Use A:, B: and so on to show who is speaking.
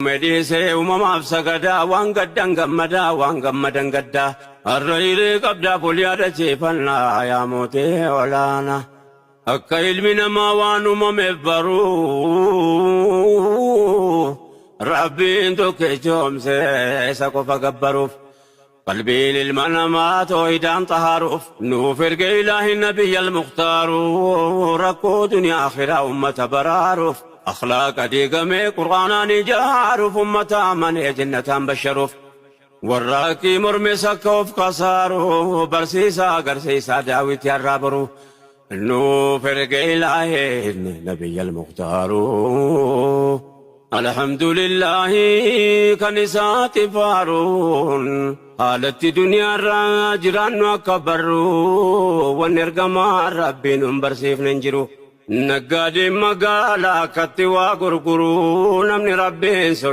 A: Uume dhiisee uumamaaf sagadaa, waan gaddan gammadaa, waan gammadan gaddaa. Har'a hiree qabdaa ful yaadachiifannaa yaa mootii olaanaa. Akka ilmi namaa waan uumameef baruu, Rabbiin tokkichoomsee isa qofa gabbaruuf. Qalbiin ilma namaa toohidaan xahaaruuf, nuuf erge ilaahi nabiyyal mukhtaaru, rakkoo duniyaa akhiraa ummata baraaruuf, akhlaaqa diigamee qur'aanaan ijaaruuf, ummata amanee jannataan basharuuf, warra haqqii mormes akka of kasaaru, barsiisaa agarsiisaa daawwitii har'aa boru, nuuf erge ilaahi nabiyyal mukhtaaru. Alhamdulillaahi kan isaati faaruun, haalatti duniyaarra jiraannu akka barru, wanni ergamaa Rabbiin nun barsiifne hin jiru. Naggaadeen magaalaa akkatti waa gurguru, namni Rabbiin sodaatu.